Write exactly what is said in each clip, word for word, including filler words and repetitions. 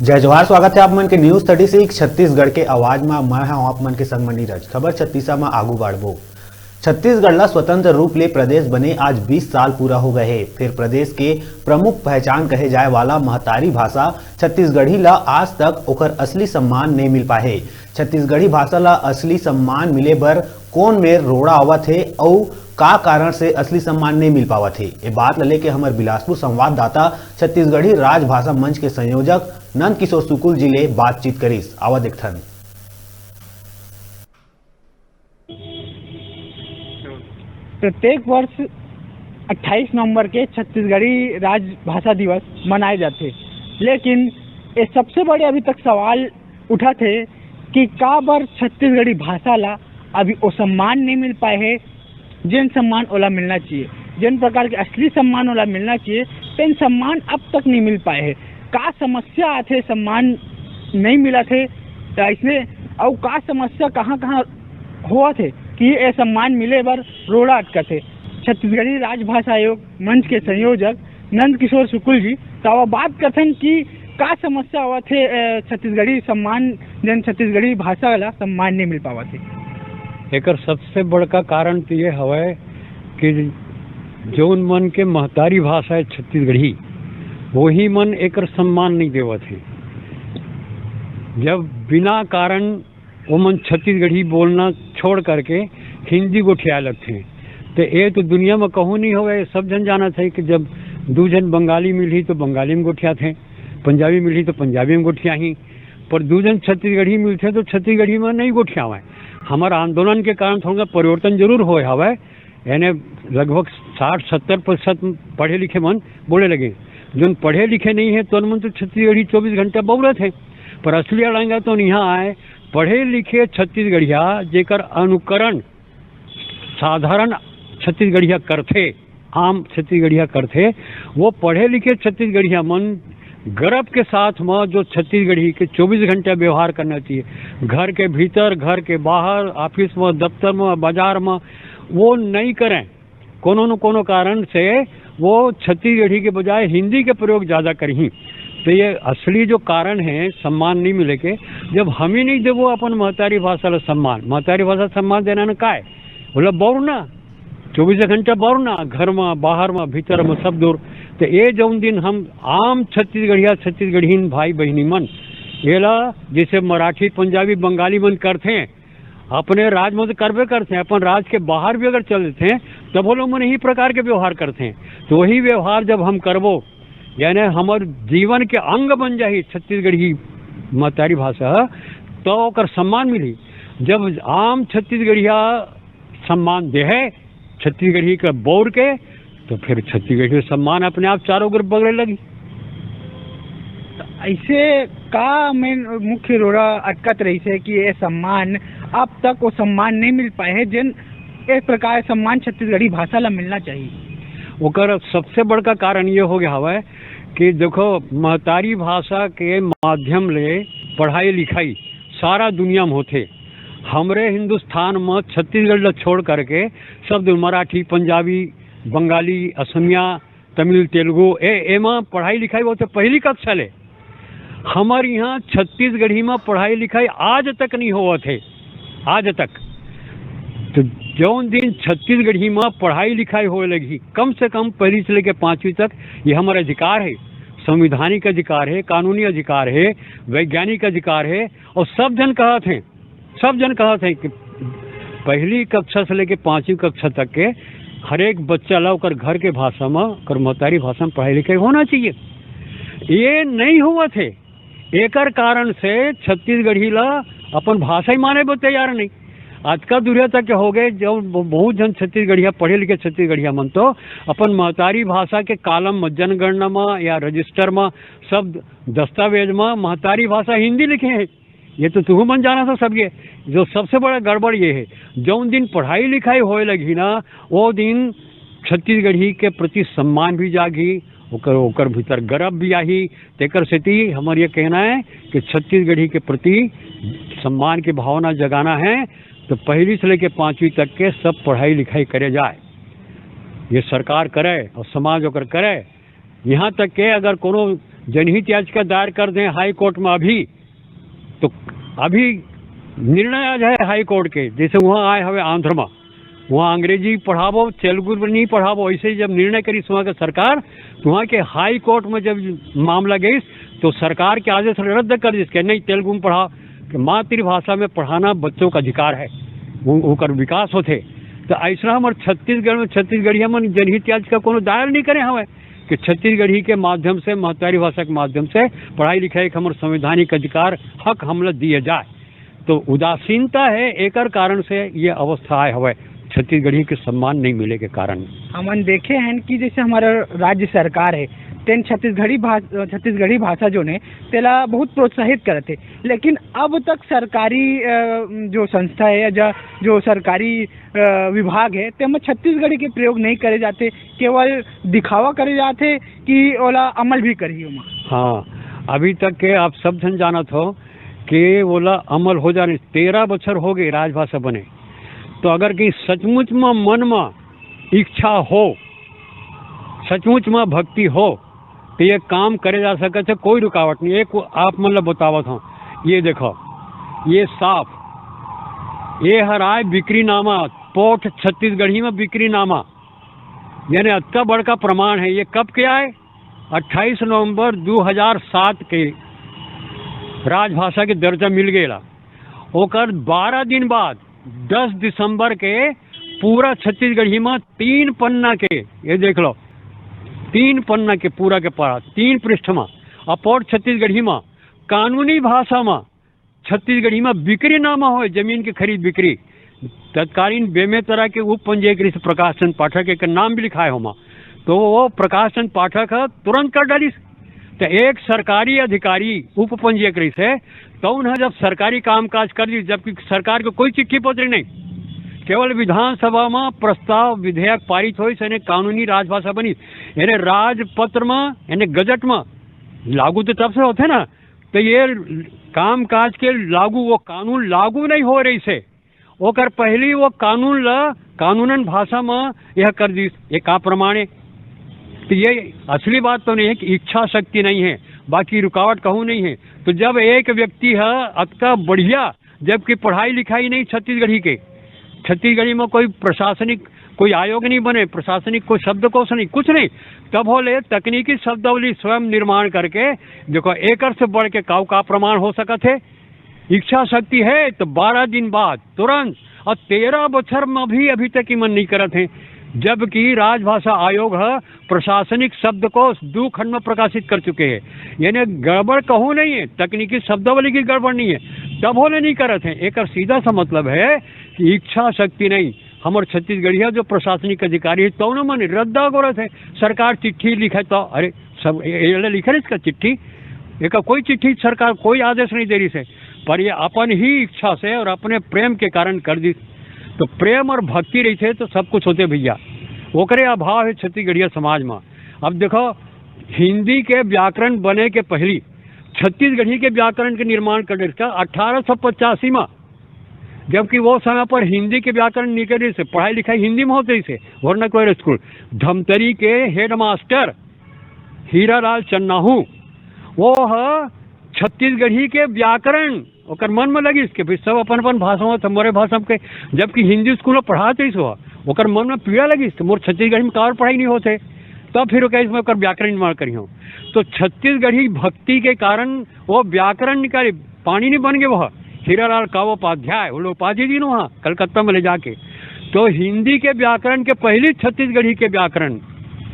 जय जोहार, स्वागत है आप मन के न्यूज़ थर्टी सिक्स छत्तीसगढ़ के आवाज मा। मैं हूं आप मन के संग म नीरज। खबर छत्तीसा मा आगू बाढ़बो। छत्तीसगढ़ ला स्वतंत्र रूप ले प्रदेश बने आज बीस साल पूरा हो गए हे, फिर प्रदेश के प्रमुख पहचान कहे जाए वाला महतारी भाषा छत्तीसगढ़ी ला आज तक ओकर असली सम्मान नहीं मिल पाए हे। छत्तीसगढ़ी भाषा ला असली सम्मान मिले बर कौन मेर रोड़ा आवत हे अउ का कारण से असली सम्मान नहीं मिल पावत हे, ये बात ला लेके हमर बिलासपुर संवाददाता छत्तीसगढ़ी राजभाषा मंच के संयोजक नंद किशोर शुक्ल जी ले बातचीत करिस। आवा देखथन। प्रत्येक वर्ष अट्ठाईस नवंबर के छत्तीसगढ़ी राजभाषा दिवस मनाए जाथे, लेकिन ये सबसे बड़े अभी तक सवाल उठत हे कि काबर छत्तीसगढ़ी भाषा ला अभी वो सम्मान नहीं मिल पाए हे, जेन सम्मान ओला मिलना चाहिए, जेन प्रकार के असली सम्मान ओला मिलना चाहिए, तेन सम्मान अब तक नहीं मिल पाए हे। का समस्या आथे सम्मान नहीं मिलत हे, त इसने अउ का समस्या कहाँ-कहाँ होवत हे कि ये सम्मान मिले बर रोड़ा अटकत हे? छत्तीसगढ़ी राजभाषा आयोग मंच के संयोजक नंद किशोर शुक्ल जी, त वो बात करथन कि का समस्या आवत हे, अ, छत्तीसगढ़ी सम्मान, जन छत्तीसगढ़ी भाषा ला सम्मान नहीं मिल पावत हे। एकर सबसे बड़का कारण तो ये हवय कि जौन मन के महतारी भाषा है छत्तीसगढ़ी, वही मन एकर सम्मान नहीं देवत हे। जब बिना कारण वो मन छत्तीसगढ़ी बोलना छोड़ करके हिंदी गोठियाए लगथे, तो ये तो दुनिया में कहूँ नहीं होवे। सब जन जानत हे कि जब दू जन बंगाली मिलही तो बंगाली में गोठियाथे, पंजाबी मिलही तो पंजाबी में गोठियाही, पर दू जन छत्तीसगढ़ी मिलथे तो छत्तीसगढ़ी में नहीं गोठियावे। हमर आंदोलन के कारण थोड़ा परिवर्तन जरूर होए हवय, यानी लगभग साठ सत्तर प्रतिशत पढ़े लिखे मन बोले लगे। जोन पढ़े लिखे नहीं है, तो मन तो छत्तीसगढ़ी चौबीस घंटा बउरत है, पर असली अड़ंगा तो यहाँ आए। पढ़े लिखे छत्तीसगढ़िया, जेकर अनुकरण साधारण छत्तीसगढ़िया करथे, आम छत्तीसगढ़िया करथे, वो पढ़े लिखे छत्तीसगढ़िया मन गर्व के साथ म जो छत्तीसगढ़ी के चौबीस घंटा व्यवहार करना चाहिए, घर के भीतर, घर के बाहर, ऑफिस म, दफ्तर म, बाजार म, वो नहीं करें। कोनो न कोनो कारण से वो छत्तीसगढ़ी के बजाय हिंदी के प्रयोग ज्यादा करही। तो ये असली जो कारण है सम्मान नहीं मिले के, जब हम ही नहीं देबो अपन महतारी भाषा ला सम्मान, महतारी भाषा सम्मान देना न काय, बोला बउरना, चौबीस घंटा बउरना, घर में, बाहर में, भीतर में, सब दूर। तो ये जौन दिन हम आम छत्तीसगढ़िया, छत्तीसगढ़ीन भाई बहिनी मन, एला जैसे मराठी, पंजाबी, बंगाली मन करथे, अपने राज में तो करबे करथे, अपन राज के बाहर भी अगर चल देथे, तब वो लोग मन यही प्रकार के व्यवहार करथे। तो वही व्यवहार जब हम करबो, यानी हमर जीवन के अंग बन जाही छत्तीसगढ़ी महतारी भाषा, तो ओकर सम्मान मिली। जब आम छत्तीसगढ़िया सम्मान देहे छत्तीसगढ़ी के बउर के, तो फिर छत्तीसगढ़ी के सम्मान अपने आप चारों ओर बगरे लगी। तो ऐसे का मेन मुख्य रोड़ा अटकत रहिस हे कि ये सम्मान, अब तक वो सम्मान नहीं मिल पाए हे, जेन एक प्रकार सम्मान छत्तीसगढ़ी भाषा ला मिलना चाहिए? ओकर सबसे बड़का कारण ये हो गया हवय कि देखो, महतारी भाषा के माध्यम ले पढ़ाई लिखाई सारा दुनिया में होथे। हमरे हिंदुस्तान में छत्तीसगढ़ ला छोड़ करके सब दिन मराठी, पंजाबी, बंगाली, असमिया, तमिल, तेलुगु, ए, एमा पढ़ाई लिखाई होथे पहली कक्षा ले। हमर यहाँ छत्तीसगढ़ी में पढ़ाई लिखाई आज तक नहीं होवत हे, आज तक। तो जौन दिन छत्तीसगढ़ी में पढ़ाई लिखाई होए लगही, कम से कम पहली से लेके पाँचवीं तक, ये हमर अधिकार है, संवैधानिक अधिकार है, कानूनी अधिकार है, वैज्ञानिक अधिकार है। और सब जन कहत हैं, सब जन कहत हैं कि पहली कक्षा से लेके पाँचवीं कक्षा तक के हर एक बच्चा ला ओकर घर के भाषा में, ओकर महतारी भाषा में पढ़ाई लिखाई होना चाहिए। ये नहीं होवत हे। एकर कारण से छत्तीसगढ़ी ला अपन भाषा ही माने बर तैयार नहीं। आज का दुनिया तक के हो गए, जो ब-, बहुत जन छत्तीसगढ़िया, पढ़े लिखे छत्तीसगढ़िया मन तो अपन महतारी भाषा के कॉलम में, जनगणना में या रजिस्टर में, सब दस्तावेज में महतारी भाषा हिंदी लिखे हैं। ये तो तुहू मन जाना था सबके। जो सबसे बड़ा गड़बड़ ये है, जौन दिन पढ़ाई लिखाई होए लगी ना, वो दिन छत्तीसगढ़ी के प्रति सम्मान भी जागी, ओकर, ओकर भीतर गर्व भी आही। तेकर सेती हमर ये कहना है कि छत्तीसगढ़ी के प्रति सम्मान की भावना जगाना है, तो पहली से लेके पाँचवीं तक के सब पढ़ाई लिखाई करे जाए, ये सरकार करे और समाज ओकर करे। यहाँ तक के अगर कोनो जनहित याचिका दायर कर दें हाई कोर्ट में अभी, तो अभी निर्णय आ जाए हाई कोर्ट के, जैसे वहाँ आए हवे आंध्र में, वहाँ अंग्रेजी पढ़ाबो, तेलुगु में नहीं पढ़ाबो, ऐसे जब निर्णय करिस वहाँ के सरकार, तो वहाँ के हाई कोर्ट में जब मामला गइस, तो सरकार के आदेश रद्द कर दिस कि नहीं, तेलुगु में पढ़ा, कि मातृभाषा में पढ़ाना बच्चों का अधिकार है, वो ओकर विकास होथे। तो ऐसा हमारे छत्तीसगढ़ में छत्तीसगढ़िया मन जनहित याचिका कोनो दायर नहीं करे हवे कि छत्तीसगढ़ी के माध्यम से, महतारी भाषा के माध्यम से पढ़ाई लिखाई के हमर संवैधानिक अधिकार, हक हमला दिए जाए। तो उदासीनता है, एकर कारण से ये अवस्था आए हवे, छत्तीसगढ़ी के सम्मान नहीं मिले के कारण। हमन देखे हैं कि जैसे हमारा राज्य सरकार है, तेन छत्तीसगढ़ी भाषा, छत्तीसगढ़ी भाषा जो ने, तेला बहुत प्रोत्साहित करत है, लेकिन अब तक सरकारी, अ, जो संस्था है या जो, जो सरकारी, अ, विभाग है, तेमा छत्तीसगढ़ी के प्रयोग नहीं करे जाते, केवल दिखावा करे जाते कि ओला अमल भी करही ओमा। हाँ, अभी तक के आप सब झन जानत हो कि ओला अमल हो जाने, तेरह बछर हो गए राजभाषा बने। तो अगर कि सचमुच म मन म इच्छा हो, सचमुच म भक्ति हो, तो ये काम करे जा सकत है, कोई रुकावट नहीं। एक आप मन ल बतावत हूँ, ये देखो, ये साफ, ये हर आय बिक्रीनामा, पोठ छत्तीसगढ़ी में बिक्रीनामा, यानी अतका बड़का प्रमाण है। ये कब के आए? अट्ठाईस नवंबर दो हज़ार सात के राजभाषा के दर्जा मिल गेला। ओकर बारह दिन बाद, दस दिसंबर के, पूरा छत्तीसगढ़ी में तीन पन्ना के, ये देख लो, तीन पन्ना के पूरा के पूरा, तीन पृष्ठ में, अपोट छत्तीसगढ़ी में, कानूनी भाषा में, छत्तीसगढ़ी में बिक्रीनामा होय, जमीन के खरीद बिक्री, तत्कालीन बेमेतरा के उप पंजीयक रहिस प्रकाश चंद पाठक, एक नाम भी लिखाए होमा, तो वो प्रकाश चंद पाठक ह तुरंत कर डालिस। तो एक सरकारी अधिकारी उप पंजीयक रहिस है, तो उन्हें जब सरकारी कामकाज कर दी, जबकि सरकार को कोई चिट्ठी पत्र नहीं, केवल विधानसभा में प्रस्ताव विधेयक पारित होइस, यानी कानूनी राजभाषा बनी, यानी राजपत्र में, यानी गजट में लागू तो तब से होते ना, तो ये कामकाज के लागू, वो कानून लागू नहीं हो रहिस है, ओकर पहली वो कानून ला कानूनन भाषा में यह कर दी, ये का प्रमाण है? तो ये असली बात तो नहीं है कि इच्छा शक्ति नहीं है, बाकी रुकावट कहूँ नहीं है। तो जब एक व्यक्ति है अतका बढ़िया, जबकि पढ़ाई लिखाई नहीं छत्तीसगढ़ी के, छत्तीसगढ़ी में कोई प्रशासनिक, कोई आयोग नहीं बने, प्रशासनिक कोई शब्दकोश नहीं, कुछ नहीं, तब होले तकनीकी शब्दावली स्वयं निर्माण करके, देखो, एकर से बढ़ के काऊ का प्रमाण हो सकत है? इच्छा शक्ति है तो बारह दिन बाद तुरंत, और तेरह बछर में भी अभी तक इमन नहीं करत हैं, जबकि राजभाषा आयोग है प्रशासनिक शब्दकोश दू खंड में प्रकाशित कर चुके हैं। यानी गड़बड़ कहूँ नहीं है, तकनीकी शब्दावली की गड़बड़ नहीं है, तब होले नहीं करत हैं। एकर सीधा सा मतलब है कि इच्छा शक्ति नहीं। हमर छत्तीसगढ़िया जो प्रशासनिक अधिकारी है, तौनो मन रद्दा गोरत है। सरकार चिट्ठी लिखे तो, अरे, सब ए-, ए-, लिखे इसका चिट्ठी, एका कोई चिट्ठी सरकार कोई आदेश नहीं दे रही से, पर ये अपन ही इच्छा से और अपने प्रेम के कारण कर दी। तो प्रेम और भक्ति रही थे तो सब कुछ होते भैया, ओकरे अभाव है छत्तीसगढ़िया समाज में। अब देखो, हिंदी के व्याकरण बने के पहली छत्तीसगढ़ी के व्याकरण के निर्माण कर इसका अठारह सौ पचासी में, जबकि वो समय पर हिंदी के व्याकरण निकले से, पढ़ाई लिखाई हिंदी में होते से, वर्नाकुलर स्कूल। धमतरी के हेडमास्टर हीरालाल चन्नाहू, वो ह छत्तीसगढ़ी के व्याकरण ओकर मन में लगिस कि भाई सब अपन अपन भाषा में, सब मोरे भाषा में के, जबकि हिंदी स्कूल में पढ़ात रहिस हो, ओकर मन में पीड़ा लगिस कि मोर छत्तीसगढ़ी में काबर पढ़ाई नहीं होते, तब फिर ओकर इसमें ओकर व्याकरण निर्माण करी हो। तो छत्तीसगढ़ी भक्ति के कारण वो व्याकरण निकाले, पाणिनि बन गए वह, हीरालाल कावोपाध्याय, वो लोग उपाधि दी वहाँ कलकत्ता में ले जाके। तो हिंदी के व्याकरण के पहली छत्तीसगढ़ी के व्याकरण,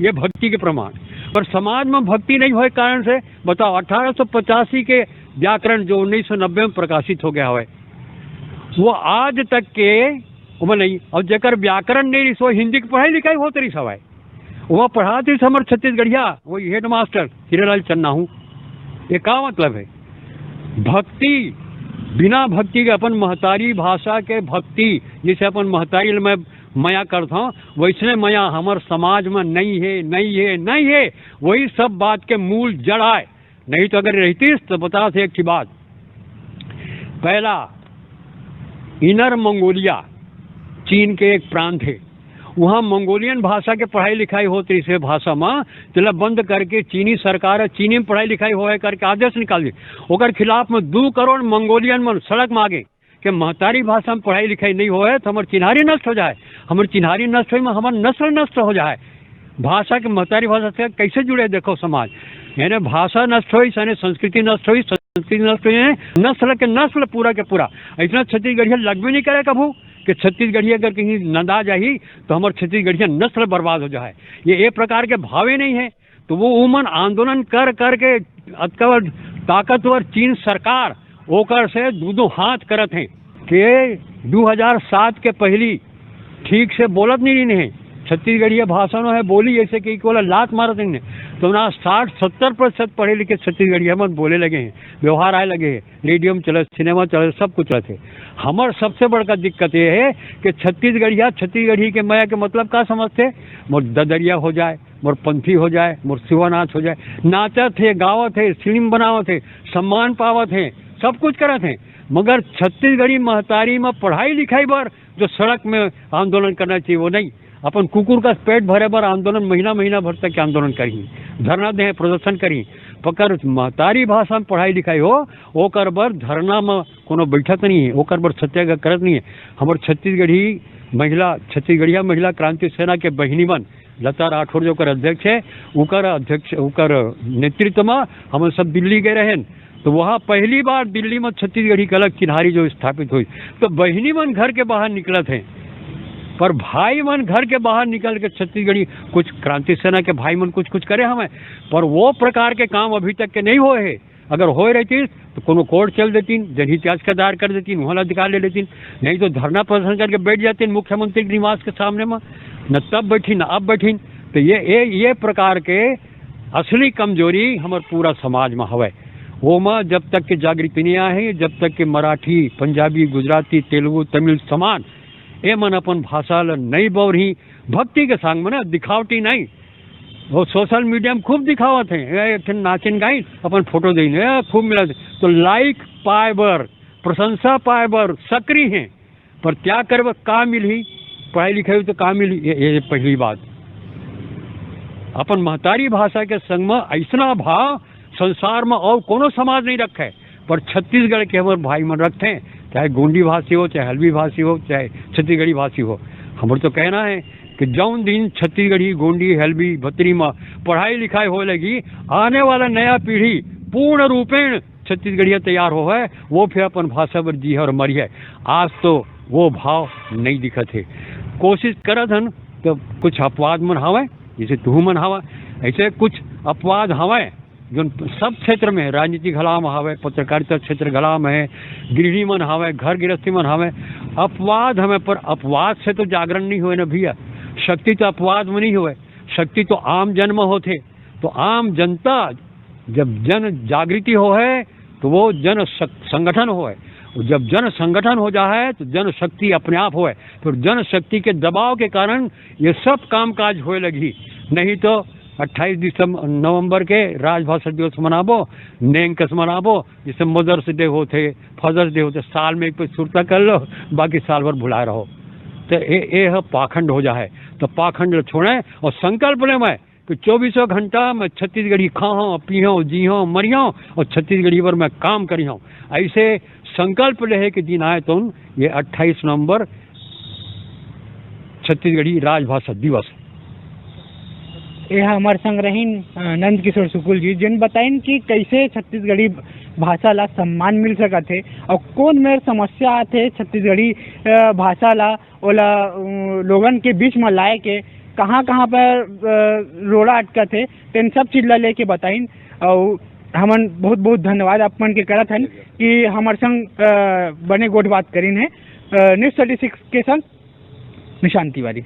ये भक्ति के प्रमाण। पर समाज में भक्ति नहीं होए कारण से, बताओ, अठारह सौ पचासी के व्याकरण जो उन्नीस सौ नब्बे में प्रकाशित हो गया हुआ है, वो आज तक के ओमा नहीं। और जेकर व्याकरण नहीं रही, सो हिंदी की पढ़ाई लिखाई होत रही सवाए। वो पढ़ात रहिस हमर छत्तीसगढ़िया, वो हेडमास्टर हीरालाल चन्नाहू। ये का मतलब है? भक्ति, बिना भक्ति के, अपन महतारी भाषा के भक्ति, जैसे अपन महतारी ल मैं मया करत हूँ, वैसने मया हमर समाज में नहीं है, नहीं है, नहीं है। वही सब बात के मूल जड़ आए। नहीं तो अगर रहतीस तो बता से एक ठे बात। पहला, इनर मंगोलिया, चीन के एक प्रांत है, वहाँ मंगोलियन भाषा के पढ़ाई लिखाई होत रहिस हे भाषा म, तेला बंद करके चीनी सरकार ह चीनी में पढ़ाई लिखाई होए करके आदेश निकाल दी। ओकर खिलाफ में दू करोड़ मंगोलियन मन सड़क में आ गे कि महतारी भाषा में पढ़ाई लिखाई नहीं होए तो हमर चिन्हारी नष्ट हो जाए, हमर चिन्हारी नष्ट होए में हमर नस्ल नष्ट हो जाए। भाषा के महतारी भाषा से कैसे जुड़े, देखो समाज, यानी भाषा नष्ट होई, यानी संस्कृति नष्ट होई, संस्कृति नष्ट होई, यानी नस्ल के नस्ल पूरा के पूरा। इतना छत्तीसगढ़िया लगबे नहीं करे कभू कि छत्तीसगढ़िया अगर कहीं नंदा जाही तो हमर छत्तीसगढ़िया नस्ल बर्बाद हो जाए। ये, ये प्रकार के भावे नहीं है। तो वो उमन आंदोलन कर करके अतका ताकतवर चीन सरकार ओकर से दू दू हाथ करत हे कि दू हजार सात के पहली ठीक से बोलत नहीं रहिन हे, छत्तीसगढ़िया भाषा में है बोली, जैसे कि कोला लात मारत नहीं, तो ना साठ सत्तर प्रतिशत पढ़े लिखे छत्तीसगढ़िया मन बोले लगे हैं, व्यवहार आए लगे हैं, रेडियो में चलत, सिनेमा चलत, सब कुछ चलत है। हमर सबसे बड़का दिक्कत ये है कि छत्तीसगढ़िया, छत्तीसगढ़ी के मया के मतलब का समझते? मोर ददरिया हो जाए, मोर पंथी हो जाए, मोर शिवानाथ हो जाए, नाचत हे, गावत हे, फिल्म बनावत हे, सम्मान पावत हे, सब कुछ करत हे, मगर छत्तीसगढ़ी महतारी में पढ़ाई लिखाई बर जो सड़क में आंदोलन करना चाहिए वो नहीं। अपन कुकुर का पेट भरे बर आंदोलन, महीना महीना भर तक के आंदोलन करही, धरना दे, प्रदर्शन करही, पकर महतारी भाषा में पढ़ाई लिखाई हो, ओकर बर धरना में कोनो बैठत नहीं है, ओकर बर सत्याग्रह करत नहीं है। हमर छत्तीसगढ़ी महिला, छत्तीसगढ़िया महिला क्रांति सेना के बहिनी मन, लता राठौर जो ओकर अध्यक्ष है, उकर अध्यक्ष, उकर नेतृत्व में हम सब दिल्ली गए रहेन। तो वहाँ पहली बार दिल्ली में छत्तीसगढ़ी के अलग चिन्हारी जो स्थापित हुई, तो बहिनी मन घर के बाहर निकलत हैं, पर भाई मन घर के बाहर निकल के छत्तीसगढ़ी, कुछ क्रांति सेना के भाई मन कुछ कुछ करे हमें, पर वो प्रकार के काम अभी तक के नहीं होए है। अगर होए रहती तो कोनो कोर्ट चल देतीन, जनहित याचिका दायर कर देतीन, वहाँ अधिकार ले लेतीन, नहीं तो धरना प्रदर्शन करके बैठ जातीन मुख्यमंत्री के निवास के सामने में, न तब बैठीन, न अब बैठीन। तो ये, ये, ये प्रकार के असली कमजोरी हमर पूरा समाज में हवय। ओमा जब तक के जागृति नहीं आही, जब तक के मराठी, पंजाबी, गुजराती, तेलुगु, तमिल समान ए मन अपन भाषा ल नहीं बौरही, भक्ति के संग में ना, दिखावटी नहीं। वो सोशल मीडिया में खूब दिखावत हैं, ए, एक ठन नाचिन गाइन, अपन फोटो देइन, ए, खूब मिलत। तो लाइक पाए बर, प्रशंसा पाए बर सक्रिय हैं, पर त्याग करे बर का मिलही? पढ़ाई लिखाई तो का मिलही? ये, ये पहली बात। अपन महतारी भाषा के संग में ऐसना भाव संसार में और कोनो समाज नहीं रखे, पर छत्तीसगढ़ के हमर भाई मन रखते हैं, चाहे गोंडी भाषी हो, चाहे हल्बी भाषी हो, चाहे छत्तीसगढ़ी भाषी हो। हमर तो कहना है कि जौन दिन छत्तीसगढ़ी, गोंडी, हल्बी, भतरी में पढ़ाई लिखाई होए लगी, आने वाला नया पीढ़ी पूर्ण रूपेण छत्तीसगढ़िया तैयार हो है, वो फिर अपन भाषा बर जी है और मरी है। आज तो वो भाव नहीं दिखत है। कोशिश करत हन तो कुछ अपवाद मन हवय, जैसे तुहू मन हवय, ऐसे कुछ अपवाद हवय, जो सब क्षेत्र में, राजनीति घला में हवय, पत्रकारिता क्षेत्र घला में है, गृहिणी मन हवय, घर गृहस्थी मन हवय, अपवाद हवय, पर अपवाद से तो जागरण नहीं होए ना भैया। शक्ति तो अपवाद में नहीं होए, शक्ति तो आम जन में होथे। तो आम जनता जब जन जागृति हो है तो वो जन सक-, संगठन हो है, और जब जन संगठन हो जा है तो जन शक्ति अपने आप हो है। फिर जन शक्ति के दबाव के कारण ये सब काम काज होए लगी, नहीं तो अट्ठाईस दिसंबर, नवंबर के राजभाषा दिवस मनाबो, नेंग कस मनाबो, जैसे मदर्स डे होथे, फादर्स डे होथे, साल में एक बार सुरता कर लो, बाकी साल भर भुलाए रहो। तो ये, ये ह पाखंड हो जा है। तो पाखंड ल छोड़े और संकल्प ले मैं कि चौबीसों घंटा मैं छत्तीसगढ़ी खाहूँ, पीहूँ, जीहूँ, मरिहूँ और छत्तीसगढ़ी पर मैं काम करिहूँ। ऐसे संकल्प ले है कि दिन आए तो ये अट्ठाईस नवंबर छत्तीसगढ़ी राजभाषा दिवस। ये हमर संग रहिन, अ, नंद किशोर शुक्ल जी, जिन बताइन कि कैसे छत्तीसगढ़ी भाषा ला सम्मान मिल सकत हे और कौन मेर समस्या आथे छत्तीसगढ़ी, अ, भाषा ला, ओला, अ, लोगन के बीच में लाए के, कहाँ-कहाँ पर, अ, रोड़ा अटकत हे, तेन सब चीज ला लेके बताइन। और हमन बहुत-बहुत धन्यवाद आप मन के करत हन कि हमर संग, अ, बने गोठ बात करिन हे। अ, न्यूज़ थर्टी सिक्स के संग निशांत तिवारी।